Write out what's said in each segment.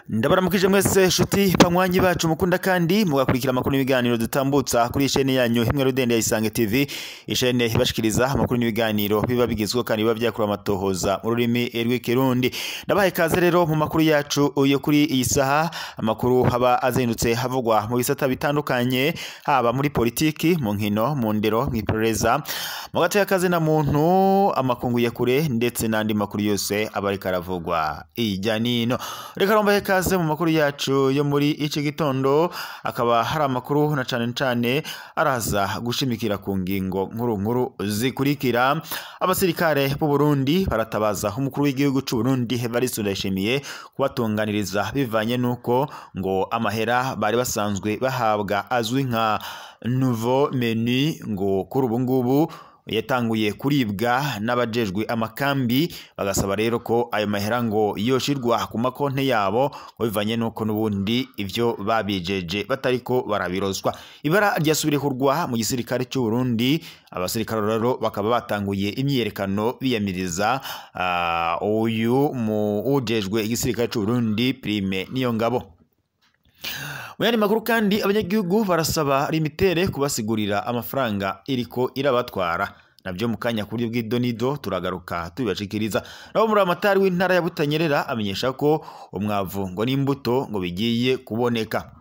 Ndabaramukije mwese shuti banywanyi bacu mukunda kandi mugakurikira amakuru n'ibiganiro dutambutsa kuri chaîne yanyu himwe rudende ya Isange TV, ishene ibashikiriza amakuru n'ibiganiro biba bigezweho kandi biba byakura amatohoza mu rurimi rw'ikirundi. Ndabahaye kaze rero mu makuru yacu yo kuri iyi saha, amakuru haba azindutse havugwa mu bisata bitandukanye, haba muri politiki, mu nkino, mu ndero, mu iperereza, mu gace kaze na muntu, amakungu ya kure ndetse n'andi makuru yose aba ariko aravugwa ijya nino. Reka rombaye kaze mu makuru yacu yo muri iki gitondo, akaba hari amakuru na cane cane araza gushimikira ku ngingo nkuru nkuru zikurikira. Abasirikare b'u Burundi baratabaza umukuru w'igihugu c'u Burundi Evariste Ndayishimiye kubatunganiriza bivanye nuko ngo amahera bari basanzwe bahabwa azwi nka nouveau menu ngo kuri ubu ngubu yatanguye kuribwa n'abajejwe amakambi, bagasaba rero ko ayo mahera ngo yoshirwa ku makonte yabo ngo bivanye nuko n'ubundi ivyo babijeje batariko barabirozwa. Ibara ryasubiriye kurwa mu gisirikare cy'u Burundi, abasirikare rero bakaba batanguye imyiyerekano biyamiriza uyu mu ujejwe igisirikare cy'u Burundi Prime Niyongabo. Muyandi makuru kandi, abanyagihugu barasaba limitere kubasigurira amafaranga iriko irabatwara, nabyo mukanya kuri bw'idonido turagaruka tubibashikiriza. Nabo muri amatari w'intara ya Butanyerera amenyesha ko umwavu ngo n'imbuto ngo bigiye kuboneka.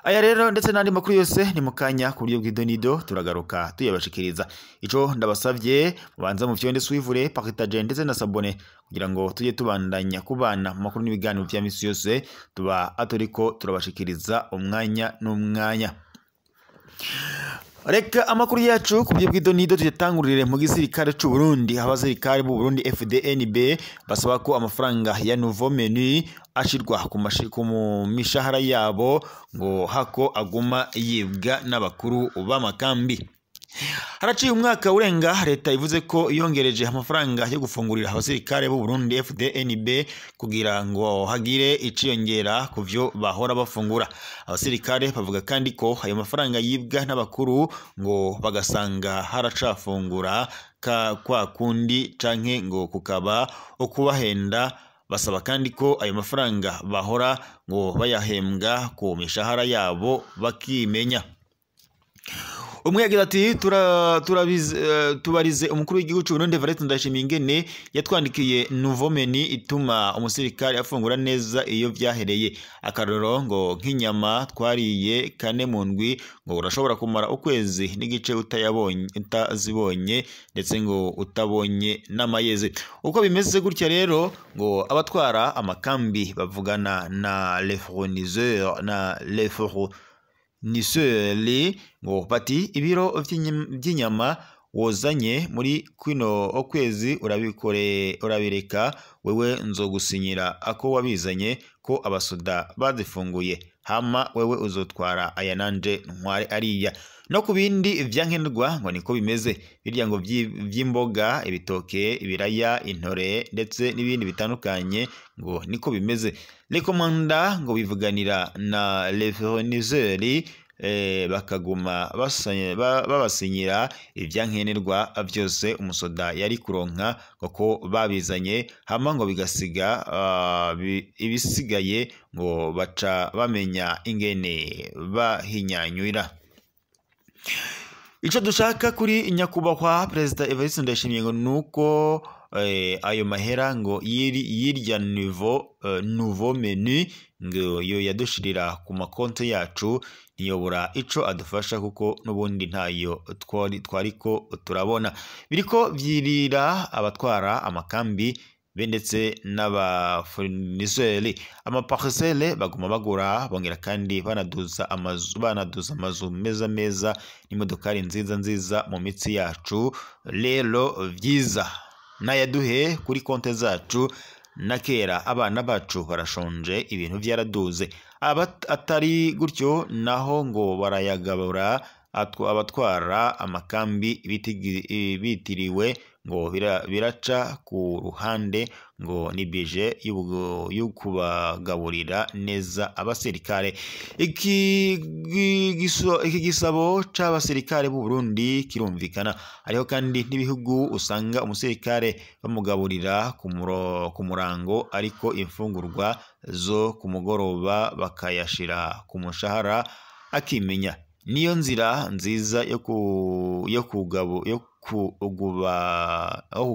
Aya rero ndetse n'andi makuru yose ni mukanya ku buryo bw'idonido turagaruka tuyabashikiriza. Ico ndabasavye mubanza mu fyonde suivre, partage ndetse na sabone kugira ngo tujye tubandanya kubana mu makuru n'ibiganiro vya misi yose tuba aturiko turabashikiriza umwanya n'umwanya. Reka amakuru yacu ku buryo bw'idonido tuyatangurire mu gisirikare c'u Burundi. Abasirikare b'u Burundi FDNB basaba ko amafaranga ya nouveau menu ashirwa ku mishahara yabo ngo hako aguma yibwa n'abakuru b'amakambi. Haraciye umwaka urenga leta ivuze ko yongereje amafaranga yo gufungurira abasirikare b'u Burundi FDNB kugira ngo hagire iciyongera ku vyo bahora bafungura. Abasirikare bavuga kandi ko ayo mafaranga yibwa n'abakuru ngo bagasanga haracafungura kwa kundi canke ngo kukaba ukubahenda. Basaba kandi ko ayo mafaranga bahora ngo bayahembwa ku mishahara yabo bakimenya. Umwe yagize ati tubarize umukuru w'igihugu c'u Burundi Evariste Ndayishimiye ingene yatwandikiye nouveau menu ituma umusirikare afungura neza iyo vyahereye. Akarorero ngo nk'inyama twariye kane mu ndwi ngo urashobora kumara ukwezi n'igice utayabonye utazibonye ndetse ngo utabonye n'amayeze. Uko bimeze gutya rero ngo abatwara amakambi bavugana na les fournisseurs na les niseli ngo bati ibiro vy'inyama wozanye muri kwino okwezi urabikore urabireka, wewe nzogusinyira ako wabizanye ko abasoda bazifunguye, hama wewe uzotwara aya nanje ntware ariya. No kubindi vyankenerwa ngo niko bimeze, birya ngo vy'imboga, ibitoke, ibiraya, intore ndetse n'ibindi bitandukanye ngo niko bimeze. Les commandants ngo bivuganira na les fournisseurs bakaguma babasinyira ivyankenerwa vyose umusoda yari kuronka kuko babizanye, hama ngo bigasiga ibisigaye ngo baca bamenya ingene bahinyanyura. Ico dushaka kuri nyakubahwa Perezida Evariste Ndayishimiye ngo nuko ayo mahera ngo yirya nouveau menu ngo yo yadushirira ku makonte yacu ntiyobora ico adufasha kuko n'ubundi ntayo twariko turabona. Biriko vyirira abatwara amakambi be ndetse n'abafournisseurs amaparcelle baguma bagura, bongera kandi banaduza amazu meza meza n'imodokari nziza nziza mu mitsi yacu. Rero vyiza nayaduhe kuri konte zacu, na kera abana bacu barashonje ibintu vyaraduze. Atari gutyo naho ngo barayagabura abatwara amakambi bitiriwe ngo biraca ku ruhande, ngo ni bije yo kubagaburira neza abasirikare. Iki gisabo c'abasirikare b'u Burundi kirumvikana. Hariho kandi n'ibihugu usanga umusirikare bamugaburira ku murango, ariko imfungurwa zo ku mugoroba bakayashira ku mushahara akimenya. Niyo nzira nziza yo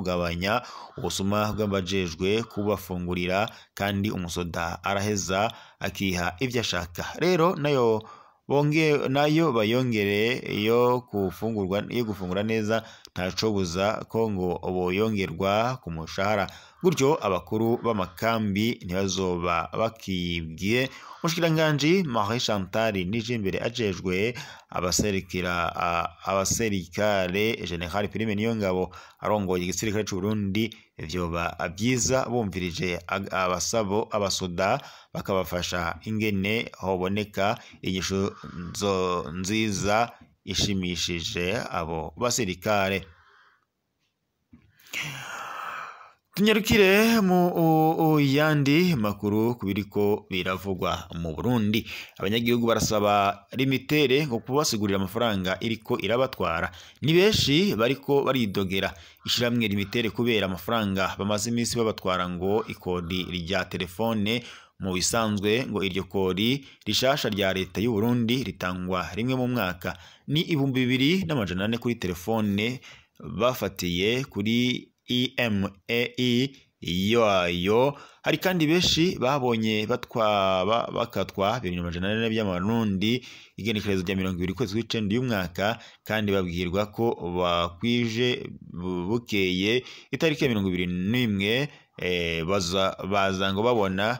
kugabanya ubusuma bw'abajejwe kubafungurira, kandi umusoda araheza akiha ivyo ashaka. Rero nayo nayo bayongere yo gufungura neza, ntacobuza ko ngo boyongerwa ku mushahara. Gutyo abakuru b'amakambi ntibazoba bakibwiye. Umushikiranganji Marie Chantal Nijimbere ajejwe abaserikare General Prime Niyongabo arongoye igisirikare c'u Burundi, vyoba vyiza bumvirije abasabo abasoda bakabafasha ingene hoboneka inyishu nziza ishimishije abo basirikare. Tunyarukire mu yandi makuru kubiriko biravugwa mu Burundi. Abanyagihugu barasaba limitere ngo kubasigurira amafaranga iriko irabatwara. Ni benshi bariko baridogera ishiramwe limitere kubera amafaranga bamaze iminsi babatwara ngo ikodi rya telefone. Mu bisanzwe ngo iryo kodi rishasha rya leta y'u Burundi ritangwa rimwe mu mwaka, ni 2400 kuri telefone bafatiye kuri IMEI yayo. Hari kandi benshi babonye bakatwa 2400 by'amarundi igenekerezo rya 20 kwezi kw'icenda y'umwaka, kandi babwirwa ko bakwije bukeye itariki ya 21 baza ngo babona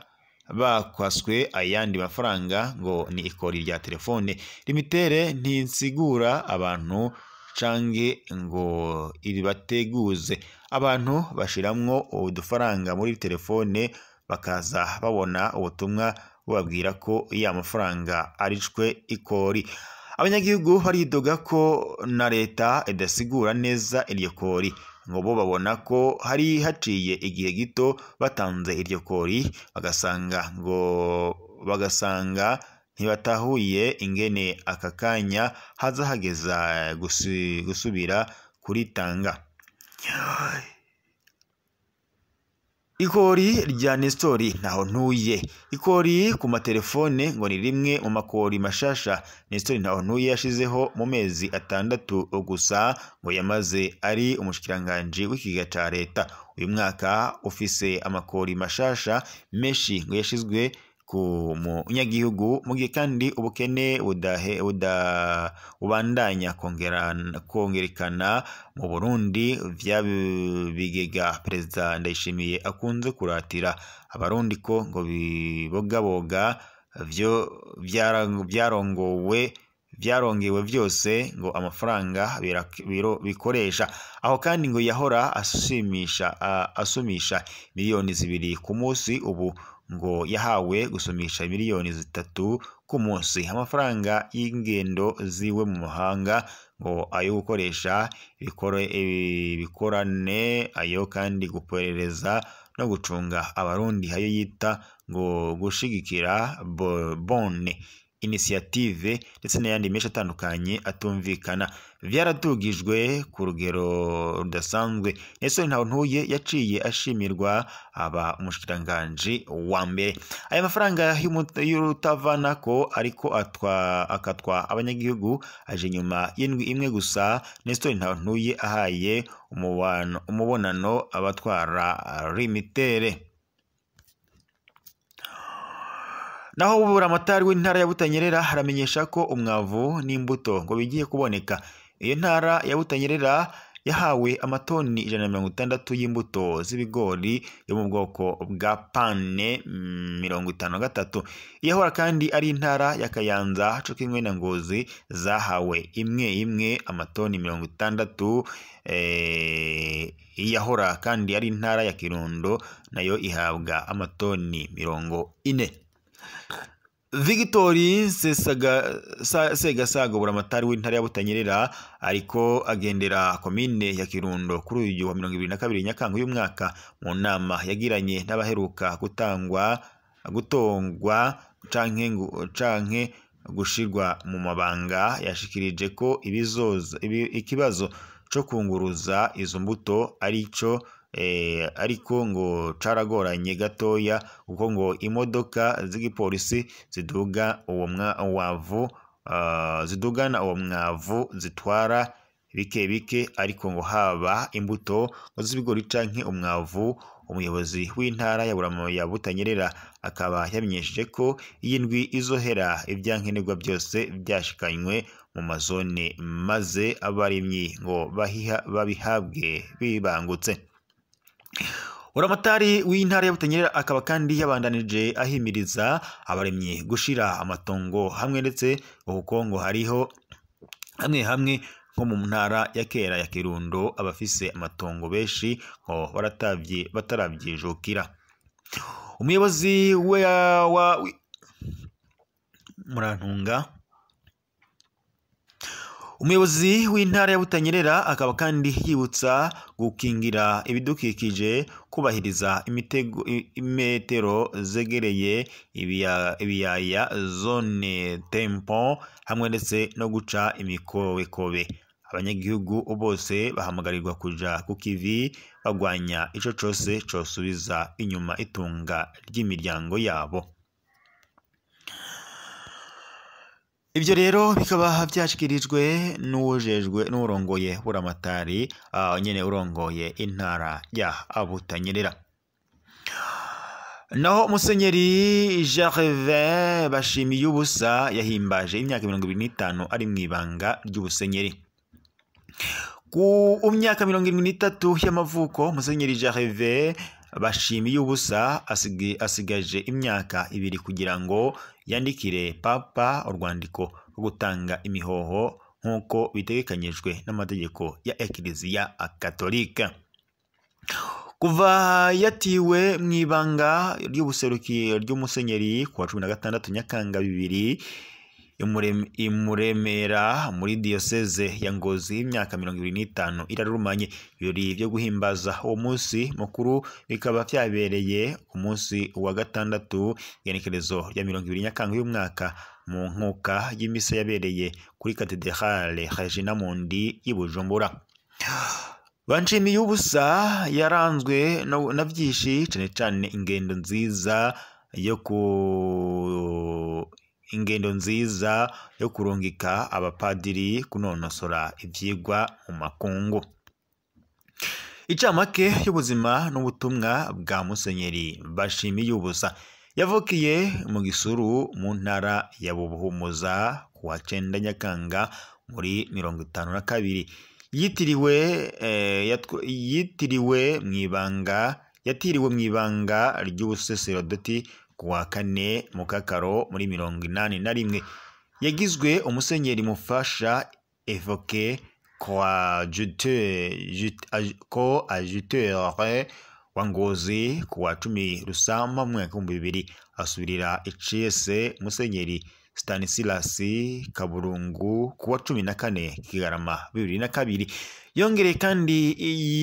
bakwaswe ayandi mafaranga ngo ni ikori rya telefone. Limitere ntinsigura abantu cange ngo iribateguze. Abantu bashiramwo udufaranga muri telefone bakaza babona ubutumwa bubabwira ko ya mafaranga aricwe ikori. Abanyagihugu baridoga ko na leta idasigura neza iryo kori, ngo bo babona ko hari haciye igihe gito batanze iryo kori, bagasanga ntibatahuye ingene aka kanya haza hageza gusubira kuritanga. Ikori rya Nestori ntaho ntuye. Ikori ku matelefone ngo ni rimwe mu makori mashasha Nestori ntaho ntuye yashizeho mu mezi 6 gusa, ngo yamaze ari umushikiranganje w'ikiga ca leta. Uyu mwaka ufise amakori mashasha menshi ngo yashizwe ku munyagihugu, mu gihe kandi ubukene ubandanya kongerekana mu Burundi. Vya bigega Perezida Ndayishimiye akunze kuratira abarundi ko ngo bibogaboga vyo byarongewe vyose ngo amafaranga bikoresha. Aho kandi ngo yahora asumisha miliyoni 2 ku munsi, ubu ngo yahawe gusumisha miliyoni 3 ku munsi. Amafaranga y'ingendo ziwe mu mahanga ngo ayo gukoresha ibikorane, ayo kandi guperereza no gucunga abarundi, ayo yita ngo gushigikira bonne initiative ndetse n'ayandi menshi atandukanye atumvikana, vyaradugijwe ku rugero rudasanzwe. Nestor Ntahontuye yaciye ashimirwa aba umushikiranganje wa mbere. Aya mafaranga y'urutavanako ariko akatwa abanyagihugu aje nyuma y'indwi imwe gusa Nestor Ntahontuye ahaye umubonano abatwara limitere. Naho uburamatari w'intara ya Butanyerera haramenyesha ko umwavu n'imbuto ngo bigiye kuboneka. Iyo ntara ya Butanyerera yahawe amatoni 160 y'imbuto z'ibigori yo mu bwoko bwa pane 53. Iyahora kandi ari intara ya Kayanza co kimwe na Ngozi zahawe imwe imwe amatoni 60. Iyahora kandi ari intara ya Kirundo nayo ihabwa amatoni 40. Victori Segasago buramatari w'intara ya Butanyerera ariko agendera komine ya Kirundo kuri uyu wa 2022 Nyakanga uyu mwaka mu nama yagiranye n'abaheruka gutongwa canke gushirwa mu mabanga, yashikirije ko ikibazo co kunguruza izo mbuto arico ariko ngo caragoranye gatoya kuko ngo imodoka z'igipolisi ziduga uwo mwavu zidugana uwo mwavu zitwara bike bike, ariko ngo haba imbuto ngo z'ibigori canke umwavu. Umuyobozi w'intara ya Butanyerera akaba yamenyesheje ko iyi ndwi izohera ivyankenerwa byose byashikanywe mu mazone maze abarimyi ngo babihabwe bibangutse. Buramatari w'intara ya Butanyerera akaba kandi yabandanije ahimiriza abarimyi gushira amatongo hamwe, ndetse kuko ngo hariho hamwe hamwe nko mu ntara ya kera ya Kirundo abafise amatongo benshi ngo bataravyijukira. Umuyobozi wa Murantunga, umuyobozi w'intara ya Butanyerera akaba kandi yibutsa gukingira ibidukikije, kubahiriza imetero zegereye ibiyaya zone tempo hamwe ndetse no guca imikobekobe. Abanyagihugu bose bahamagarirwa kuja ku kivi bagwanya ico cose cosubiza inyuma itunga ry'imiryango yabo. Ibyo rero bikaba byashikirijwe n'uwujejwe n'urongoye buramatari nyene urongoye intara ya Butanyerera. Naho Musenyeri Gervais Bashimiyubusa yahimbaje imyaka 25 ari mwibanga ry'ubusenyeri. Ku myaka 73 y'amavuko, Musenyeri Gervais Bashimiyubusa asigaje imyaka 2 kugira ngo yandikire Papa urwandiko rwo gutanga imihoho nk'uko bitegekanyijwe n'amategeko ya Eklezia Katolika. Kuva yatiwe mwibanga ry'ubuseruki ry'umusenyeri ku wa 16 Nyakanga 2000 imuremera muri diocese ya Ngozi, imyaka 25 irarumanye. Ibirori byo guhimbaza uwo munsi mukuru bikaba byabereye ku munsi wa gatandatu igenekerezo rya 20 Nyakanga y'umwaka mu nkuka y'imisa yabereye kuri Cathedrale Regina Mundi y'i Bujumbura. Bashimiyubusa yaranzwe na byinshi, cane cane ingendo nziza yo kurungika abapadiri kunonosora ivyigwa mu makungu. Icamake y'ubuzima n'ubutumwa bwa Musenyeri Bashimiyubusa. Yavukiye mu Gisuru mu ntara ya Buhumuza ku wa 9 Nyakanga muri 52. Yitiriwe mwibanga ry'ubuseserodoti ku wa 4 Mukakaro muri 81. Yagizwe umusenyeri mufasha evoke coadjuteur wa Ngozi ku wa 10 Rusama mu mwaka 2000, asubirira icese Musenyeri Stanislas Kaburungu ku wa 14 Kigarama 2002. Yongereye kandi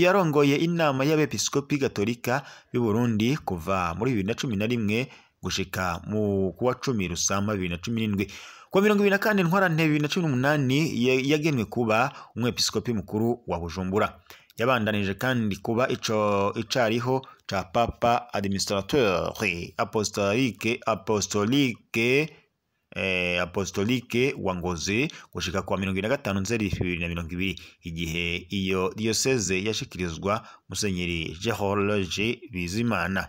yarongoye inama y'abepiskopi gatolika b'u Burundi kuva muri 2011 gushika mu kuwa 10 Rusama 2017. Kuwa 24 Ntwarante 2018 yagenwe kuba umwepiskopi mukuru wa Bujumbura. Yabandanije kandi kuba icariho ca Papa Administrateur Apostolique wa Ngozi gushika kwa 25 Nzeri 2020, igihe iyo diocese yashikirizwa Musenyeri George Bizimana.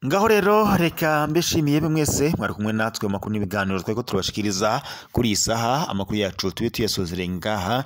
Ngaho rero reka mbeshimiye mwese mwari kumwe natwe makuru n'ibiganiro tweko turabashikiriza kuri isaha. Amakuru yacu tube tuyasozere ngaha,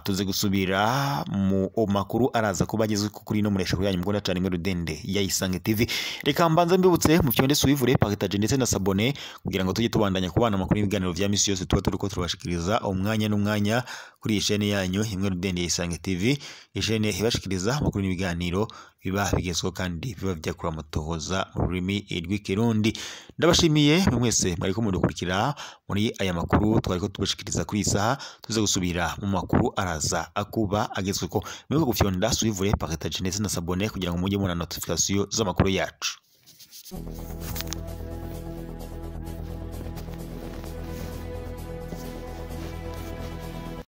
tuze gusubira mu makuru araza kubageze kuri no muresha kuri yanyu mukunda cyane mwe rudende ya Isange TV. Reka mbanze mbibutse mu cyonde suivre partage ndetse na sabone kugira ngo tujye tubandanya kubana amakuru n'ibiganiro vya misi yose tuba turiko turabashikiriza umwanya n'umwanya kuri iyi chaîne yanyu imwe rudende ya Isange TV, chaîne ibashikiriza amakuru n'ibiganiro biba bigezweho kandi biba vyakura amatohoza mu rurimi rw'ikirundi. Ndabashimiye mwese mwariko mudukurikira muri aya makuru twariko tubashikiriza kuri iyi saha. Tuze gusubira mu makuru araza akuba agezweko. Mwibuke gufyonda suivre, partage ndetse na s'abonner kugira ngo mujye mubona notification z'amakuru yacu.